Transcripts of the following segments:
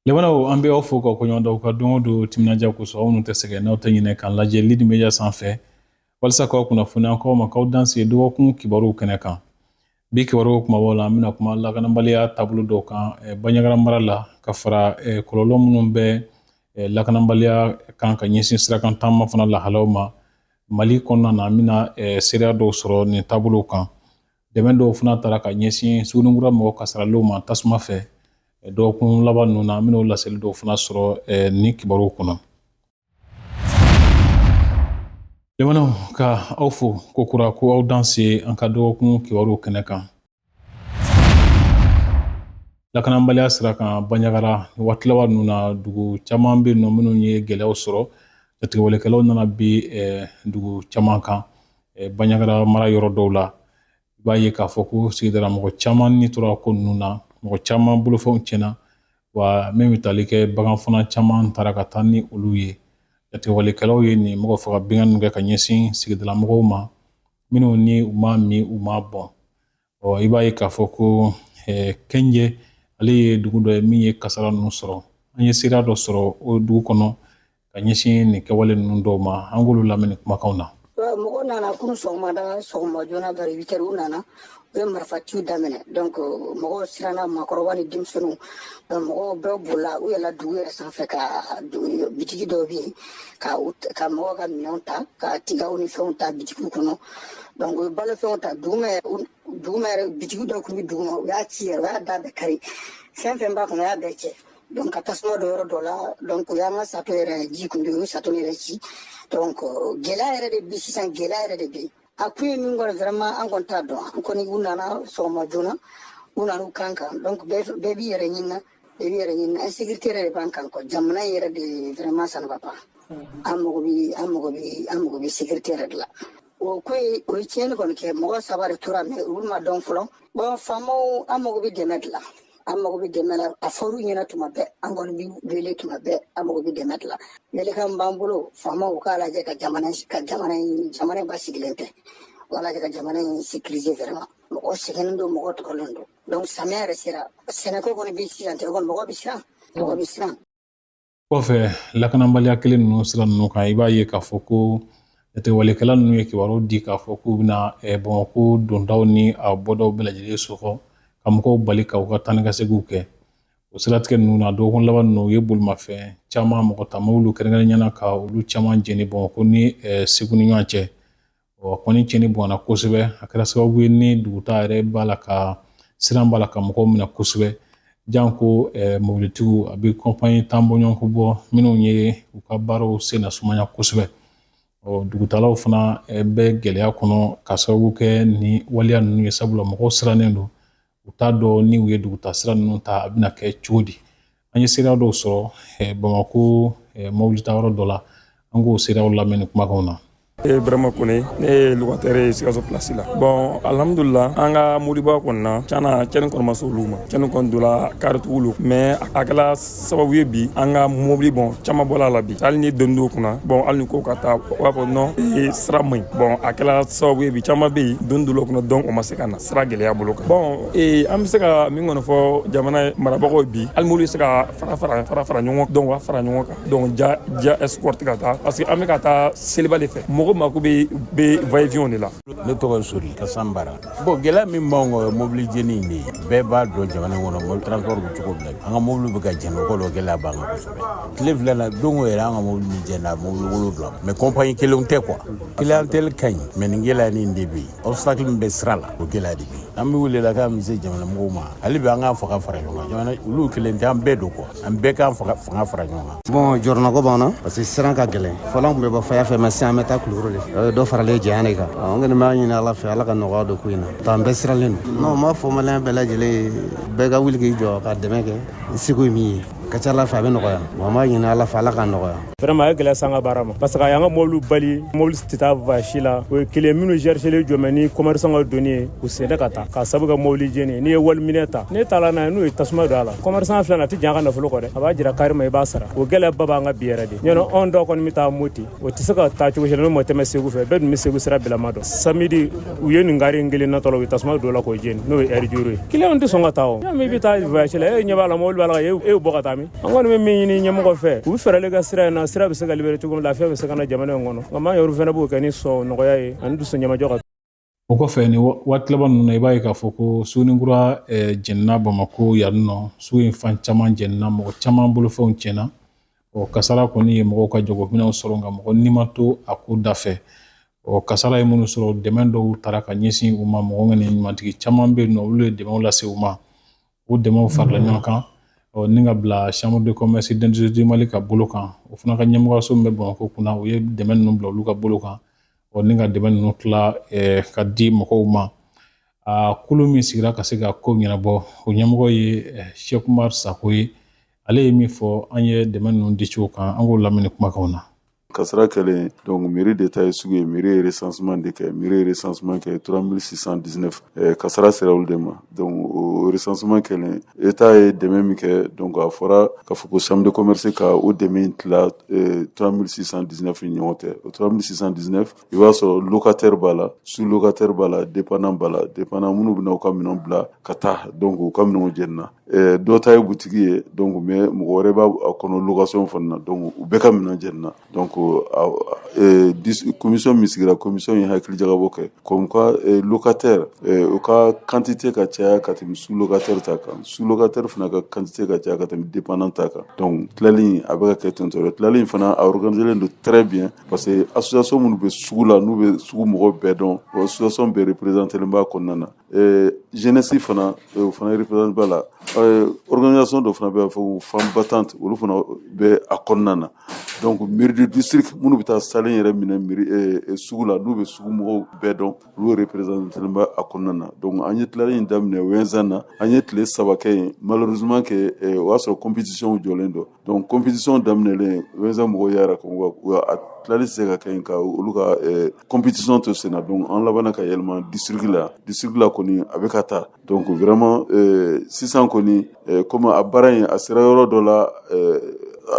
Limanaw, an bɛ aw fo ka koɲɔgɔn da ka don o don timinandiya kosɔn. Aw minnu tɛ sɛgɛn, n'aw tɛ ɲinɛ k'an lajɛ Lead Media sanfɛ walasa k'aw kunnafoni, an k'aw ma k'aw danse dɔgɔkun kibaruw kɛnɛ kan. Bi kibaruw kumabaw la, an bɛna kuma lakanabaliya taabolo dɔw kan Banjagara mara la, ka fara kɔlɔlɔ minnu bɛ lakanabaliya kan ka ɲɛsin sirakan taama fana lahalaw ma Mali kɔnɔna na. An bɛna seereya dɔw sɔrɔ nin taabolow kan. Dɛmɛ dɔw fana taara ka ɲɛsin Suguninkura mɔgɔ kasaralenw ma tasuma fɛ dɔgɔkun laban ninnu na. An bɛna o laseli dɔw fana sɔrɔ nin kibaruw kɔnɔ. Limanaw, ka aw fo kokura ko aw danse an ka dɔgɔkun kibaruw kɛnɛ kan. Lakanabaliya sira kan Banjagara, waati laban ninnu na, dugu caman bɛ yen nɔ minnu ye gɛlɛyaw sɔrɔ. Jatigɛwalekɛlaw nana bi dugu caman kan Banjagara mara yɔrɔ dɔw la. I b'a ye k'a fɔ ko sigidala mɔgɔ caman ni tora ko ninnu na, mɔgɔ caman bolofɛnw tiɲɛna, wa min bɛ tali kɛ bagan fana caman taara ka taa ni olu ye. Jatigɛwalekɛlaw ye nin mɔgɔ faga binkanni kɛ ka ɲɛsin sigidala mɔgɔw ma minnu ni u ma min, u ma bɔn. Ɔ, i b'a ye k'a fɔ ko Kɛnjɛ, ale ye dugu dɔ ye min ye kasara ninnu sɔrɔ. An ye seereya dɔ sɔrɔ o dugu kɔnɔ ka ɲɛsin nin kɛwale ninnu dɔw ma. An k'olu lamɛn nin kumakanw na. Mɔgɔw nana kunun sɔgɔmada, sɔgɔma joona, vers 8 heures, u nana, u ye marifatiw daminɛ. Donc mɔgɔw siranna, maakɔrɔba ni denmisɛnninw. Donc mɔgɔw bɛɛ bolila, u yɛlɛla dugu yɛrɛ sanfɛ ka bitigi dɔw bɛ yen, ka mɔgɔw ka minɛnw ta, ka tigaw ni fɛnw ta bitigiw kɔnɔ. Donc u ye balofɛnw ta duguma duguma yɛrɛ. Bitigi dɔw tun bɛ duguma, u y'a ci yɛrɛ, u y'a da bɛɛ kari, fɛn fɛn b'a kɔnɔ, u y'a bɛɛ cɛ. Donc ka tasuma don yɔrɔ dɔ la. Donc u y'an ka sato yɛrɛ, ji kun bɛ yen, u ye sato yɛrɛ ci. Donc gɛlɛya yɛrɛ de bi sisan, gɛlɛya yɛrɛ de bɛ. A kun ye min kɔni, vraiment, an kɔni t'a dɔn. An kɔni, u nana sɔgɔma joona, u nana u kan kan. Donc bɛɛ b'i yɛrɛ ɲini na, bɛɛ b'i yɛrɛ ɲini na. Insécurité yɛrɛ de b'an kan quoi. Jamana in yɛrɛ de, vraiment, ça ne va pas. An mago bɛ sécurité yɛrɛ de la. O ko ye, o ye tiɲɛni kɔni kɛ. Mɔgɔ saba de tora, mais olu ma dɔn fɔlɔ. Bon, faamaw, an mago bɛ dɛmɛ de la, an mago bɛ dɛmɛ la. A fɔr'u ɲɛna tuma bɛɛ, an kɔni bɛ wele tuma bɛɛ, an mago bɛ dɛmɛ de la. Welekan b'an bolo, faamaw k'a lajɛ ka jamana in, jamana in basigilen tɛ, u k'a lajɛ ka jamana in sécuriser. Vraiment, mɔgɔ sɛgɛnnen don, mɔgɔ tɔɔrɔlen don. Donc samiya yɛrɛ sera, sɛnɛko kɔni bɛ sisan tɛ, o kɔni, mɔgɔ bɛ siran, mɔgɔ bɛ siran. Kɔfɛ, lakanabaliya kelen ninnu sira ninnu kan, i b'a ye k'a fɔ ko jatigɛwalekɛla ninnu ye kibaru di k'a fɔ k'u bɛna Bamakɔ dondaw ni a bɔdaw bɛɛ lajɛlen sɔgɔ ka mɔgɔw bali ka u ka taa ni ka seginw kɛ. O siratigɛ ninnu na, dɔgɔkun laban ninnu, u ye bolimafɛn caman, mɔgɔ ta mobiliw kɛrɛnkɛrɛnnenya la, ka olu caman jeni Bamakɔ ni Segu ni ɲɔgɔn cɛ. O kɔni cɛnni bɔnna kosɛbɛ. A kɛra sababu ye ni duguta yɛrɛ b'a la ka siran b'a la ka mɔgɔw minɛ kosɛbɛ, janko mobilitigiw. A bɛ compagnie tan bɔɲɔgɔnko bɔ minnu ye u ka baaraw sen na sumaya kosɛbɛ. Ɔ, dugutalaw fana bɛ gɛlɛya kɔnɔ ka sababu kɛ ni waleya ninnu ye, sabula mɔgɔw sirannen don, u t'a dɔn ni u ye duguta sira ninnu ta, a bɛna kɛ cogo di. An ye seereya dɔw sɔrɔ Bamakɔ mobili ta yɔrɔ dɔ la. An k'o seereyaw lamɛn ni kumakanw na. Ne ye Burama Kone, ne ye locataire ye Sikaso place la. Bon, alhamdulillah, an ka mobiliba kɔni na, tiɲɛna, cɛnni kɔni ma se olu ma. Cɛnni kɔni donna karitigiw, mais a kɛla sababu ye bi an ka mobili, bon, caman bɔla a la bi. Hali ni donni dɔw kunna, bon, hali ni ko ka taa, u b'a fɔ non, sira man ɲi. Bon, a kɛla sababu ye bi caman bɛ yen donni dɔw kunna, donc o ma se ka na sira gɛlɛya bolo kan. Bon, an bɛ se ka min kɔni fɔ jamana marabagaw bi, hali m'olu bɛ se ka fara fara fara fara ɲɔgɔn, donc u ka fara ɲɔgɔn kan, donc ja ja escorte ka taa, parce que an bɛ ka taa seliba de fɛ, mɔgɔ mako bɛ va et vient de la. Ne tɔgɔ ye Sori Kasan Bara. Bon, gɛlɛya min b'anw kan, o ye mobili jeni in de ye. Bɛɛ b'a dɔn jamana in kɔnɔ, mobili transport bɛ cogo min na, an ka mobili bɛ ka jɛni, o kɔni, o gɛlɛya b'an kan kosɛbɛ. Tile fila na don o yɛrɛ, an ka mobili min jɛnna, mobili 7, mais compagnie kelenw tɛ quoi. Clientèle ka ɲi, mais nin gɛlɛya nin de bɛ yen, obstacle min bɛ sira la, o gɛlɛya de bɛ yen. An bɛ wele la k'an bɛ se jamana mɔgɔw ma, hali bi an k'an fanga fara ɲɔgɔn kan. Jamana olu kelen tɛ, an bɛɛ don quoi, an bɛɛ k'an fanga fara ɲɔgɔn kan. Bon, jɔrɔnako b'an na parce que siran ka gɛlɛn. Fɔlɔ, an tun bɛ bɔ faya fɛ, mais sisan an bɛ taa Kulukoro de fɛ. Dɔ faralen janya de kan. An kɔni b'a ɲini Ala fɛ, Ala ka nɔgɔya don ko in na tan. Bɛɛ siralen don. Non, n b'a fɔ maliyɛn bɛɛ lajɛlen ye, bɛɛ ka wuli k'i jɔ ka dɛmɛ kɛ, i seko ye min ye. Ka ca Ala fɛ, a bɛ nɔgɔya. Wa an b'a ɲini Ala fɛ, Ala k'a nɔgɔya. Vraiment, a ye gɛlɛya s'an ka baara ma, parce que a y'an ka mɔbiliw bali, mobili tɛ taa voyage la. O ye kelen. Minnu chargelen jɔ mɛ ni commerçant ka doni ye, u sen tɛ ka taa k'a sabu kɛ mobili jeni. N'i ye wali minɛ ta, n'e taala n'a ye, n'u ye tasuma don a la, commerçant filɛ, a tɛ jɛn a ka nafolo kɔ dɛ, a b'a jira carrément, i b'a sara. O gɛlɛyaba b'an ka bi yɛrɛ de ɲɔnɔ. Anw dɔw kɔni bɛ taa Moti, o tɛ se ka taa cogo si la n'o ma tɛmɛ Segu fɛ. Bɛɛ dun bɛ Segu sira bilama dɔn. Samedi, u ye nin gari in kelen natɔ la, u ye tasuma don la k'o jeni, n'o ye ɛri 5 ye. Client tɛ sɔn ka taa. O min i bɛ taa voyage la, e ɲɛ b'a la, mobili b'a la, e bɔ ka taa min. An kɔni bɛ min ɲini ɲɛmɔgɔ fɛ, u bɛ fɛɛrɛ kɛ sira in na, sira bɛ se ka libérer cogo min, lafiya bɛ se ka na jamana in kɔnɔ. Nka maa yɛrɛ fana b'o kɛ ni sɔn nɔgɔya ye ani dusu ɲɛmajɔ ka. O kɔfɛ, ni waati laban ninnu na, i b'a ye k'a fɔ ko Suguninkura jɛnina Bamakɔ yan nɔ. Sugu in fan caman jɛnina, mɔgɔ caman bolofɛnw tiɲɛna. Ɔ, kasara kɔni ye mɔgɔw ka jagominɛnw sɔrɔ, nka mɔgɔ ni ma to a ko da fɛ. Ɔ, kasara ye minnu sɔrɔ, dɛmɛ dɔw taara ka ɲɛsin u ma. Mɔgɔ ŋaniya ɲumantigi caman bɛ yen nɔ, olu ye dɛmɛw lase u ma. O dɛmɛw farala ɲɔgɔn kan, ɔ, ni ka bila Chambre de commerce d'industrie du Mali ka bolo kan. O fana ka ɲɛmɔgɔyaso min bɛ Bamakɔ kunna, u ye dɛmɛ ninnu bila olu ka bolo kan, ɔ, ni ka dɛmɛ ninnu tila ka di mɔgɔw ma. A kulu min sigira ka se ka ko ɲɛnabɔ, o ɲɛmɔgɔ ye Cheikh Umar Sako ye. Ale ye min fɔ an ye dɛmɛ ninnu di cogo kan, an k'o lamɛn kumakanw na. Kasara kɛlen, donc mairie de ta ye sugu ye. Mairie ye recensement de kɛ. Mairie ye recensement kɛ, 3619 kasara sera olu de ma. Donc o recensement kɛlen, état ye dɛmɛ min kɛ, donc a fɔra k'a fɔ ko chambre de commerce ka o dɛmɛ in tila 3619 ni ɲɔgɔn cɛ. O 3619, i b'a sɔrɔ locataire b'a la, sous locataire b'a la, dépendant b'a la. Dépendant minnu bɛna u ka minɛnw bila ka taa, donc u ka minɛnw jenina. Dɔ ta ye butigi ye, donc mais mɔgɔ wɛrɛ b'a kɔnɔ location fana na, donc u bɛɛ ka minɛn jenina. Donc commission min sigira, commission ye hakili jagabɔ kɛ comme quoi locataire u ka quantité ka caya ka tɛmɛ sous locataire ta kan, sous locataire fana ka quantité ka caya ka tɛmɛ dépendant ta kan. Donc tilali in a bɛ ka kɛ ten tɔ. Tilali in fana, a organisé don très bien, parce que association minnu bɛ sugu la, n'u bɛ sugu mɔgɔ bɛɛ dɔn, o association bɛɛ représenté b'a kɔnɔna na. Jeunesse fana, o fana représenté b'a la. Organisation dɔ fana bɛ yen fɔ ko femme battante, olu fana bɛ a kɔnɔna na. Donc mairie de district minnu bɛ taa salen yɛrɛ minɛ mairie sugu la, n'u bɛ sugu mɔgɔw bɛɛ dɔn, olu représenté bɛ a kɔnɔna na. Donc an ye tilali in daminɛ Wɛnzan na, an ye tile 3 kɛ yen. Malheureusement que o y'a sɔrɔ compétition jɔlen don. Donc compétition daminɛlen, Wɛnzan mɔgɔw y'a yira ko a tilali tɛ se ka kɛ yen ka olu ka compétition to sen na. Donc an labanna ka yɛlɛma district la. District la kɔni, a bɛ ka taa. Donc vraiment, sisan kɔni, comme a baara in a sera yɔrɔ dɔ la,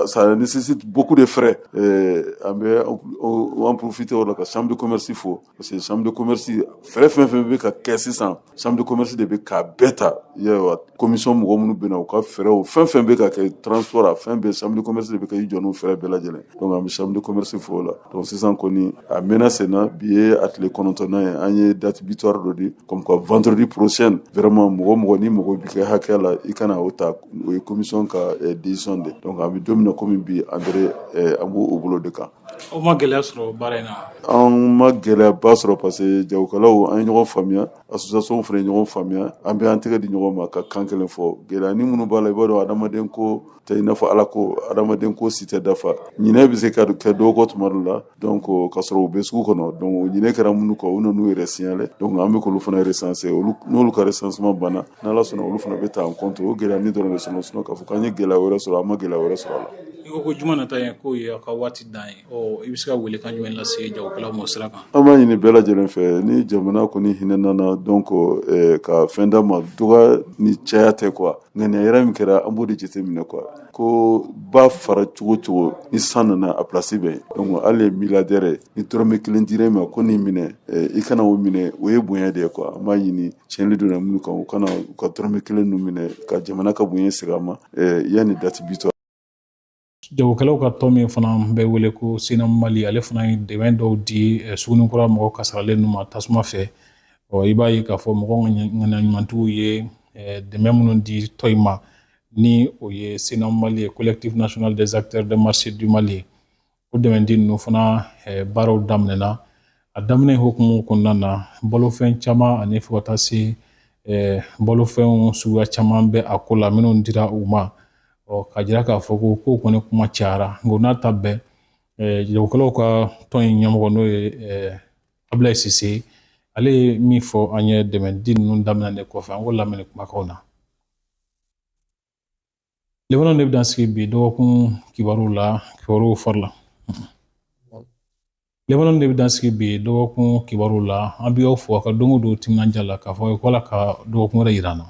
ça nécessite beaucoup de frais. An bɛ an profiter o la ka chambre de commerce fo, parce que chambre de commerce, frais fɛn fɛn bɛ ka kɛ sisan, chambre de commerce de bɛ k'a bɛɛ ta. Y'a commission mɔgɔ minnu bɛ na, u ka frais, fɛn fɛn bɛ ka kɛ, transport, a fɛn bɛɛ, chambre de commerce de bɛ ka i jɔ n'o frais bɛɛ lajɛlen. Donc an bɛ chambre de commerce fo o la. Donc sisan kɔni, a mɛnna sen na. Bi ye a tile 9nan ye. An ye date butoir dɔ di, comme quoi vendredi prochain, vraiment, mɔgɔ mɔgɔ ni mɔgɔ b'i kɛ hakɛ la, i kana o ta. O ye commission ka décision de. Donc an bɛ don min na komi bi, André, an b'o o bolo de kan. Aw ma gɛlɛya sɔrɔ baara in na? An ma gɛlɛyaba sɔrɔ, parce que jagokɛlaw, an ye ɲɔgɔn faamuya, association fana ye ɲɔgɔn faamuya, an bɛ an tɛgɛ di ɲɔgɔn ma ka kan kelen fɔ. Gɛlɛya ni minnu b'a la, i b'a dɔn, adamaden ko tɛ i n'a fɔ Ala ko, adamaden ko si tɛ dafa. Ɲinɛ bɛ se ka kɛ dɔw kɔ tuma dɔ la, donc ka sɔrɔ u bɛ sugu kɔnɔ. Donc ɲinɛ kɛra minnu kɔ, u nan'u yɛrɛ signaler. Donc an bɛ k'olu fana recenser. Olu, n'olu ka recensement banna, n'Ala sɔnna, olu fana bɛ ta en compte. O gɛlɛya ni dɔrɔn de sɔrɔ. Sinon, k'a fɔ k'an ye gɛlɛya wɛrɛ sɔrɔ, an ma gɛlɛya wɛrɛ sɔrɔ a la. I ko ko juma nata in k'o ye aw ka waati dan ye. Ɔ, i bɛ se ka welekan jumɛn lase jagokɛlaw ma o sira kan? An b'a ɲini bɛɛ lajɛlen fɛ, ni jamana kɔni hinɛ nana, donc ka fɛn d'a ma, dɔgɔ ni caya tɛ quoi. Ŋaniya yɛrɛ min kɛra, an b'o de jateminɛ quoi. Ko ba fara cogo cogo, ni san nana, a place bɛ yen. Donc hali ye milliardaire ye, ni dɔrɔmɛ kelen dira i ma ko nin minɛ, i kana o minɛ, o ye bonya de ye quoi. An b'a ɲini tiɲɛli donna minnu kan, u kana u ka dɔrɔmɛ kelen ninnu minɛ ka jamana ka bonya segin a ma yanni date butoir. Jagokɛlaw ka tɔn min fana bɛ wele ko CNAM Mali, ale fana ye dɛmɛ dɔw di Suguninkura mɔgɔ kasaralen ninnu ma tasuma fɛ. Ɔ, i b'a ye k'a fɔ mɔgɔ ŋaniya ɲumantigiw ye dɛmɛ minnu di tɔn in ma, ni o ye CNAM Mali ye, Collectif national des acteurs de marché du Mali. O dɛmɛdi ninnu fana, baaraw daminɛna. A daminɛ hukumu kɔnɔna na, balofɛn caman ani fo ka taa se balofɛnw suguya caman bɛ a ko la minnu dira u ma. Ɔ, ka jira k'a fɔ ko kow kɔni kuma cayara, nka o n'a ta bɛɛ, jagokɛlaw ka tɔn in ɲɛmɔgɔ, n'o ye Abulayi Sise, ale ye min fɔ an ye dɛmɛdi ninnu daminɛ kɔfɛ, an k'o lamɛn kumakanw na. Lemanaw de bɛ dan sigi bi dɔgɔkun kibaru la, kibaruw fari la. Lemanaw de bɛ dan sigi bi dɔgɔkun kibaru la. An bɛ aw fo a ka don o don timinandiya la, k'a fɔ ko Ala ka dɔgɔkun wɛrɛ yira an na.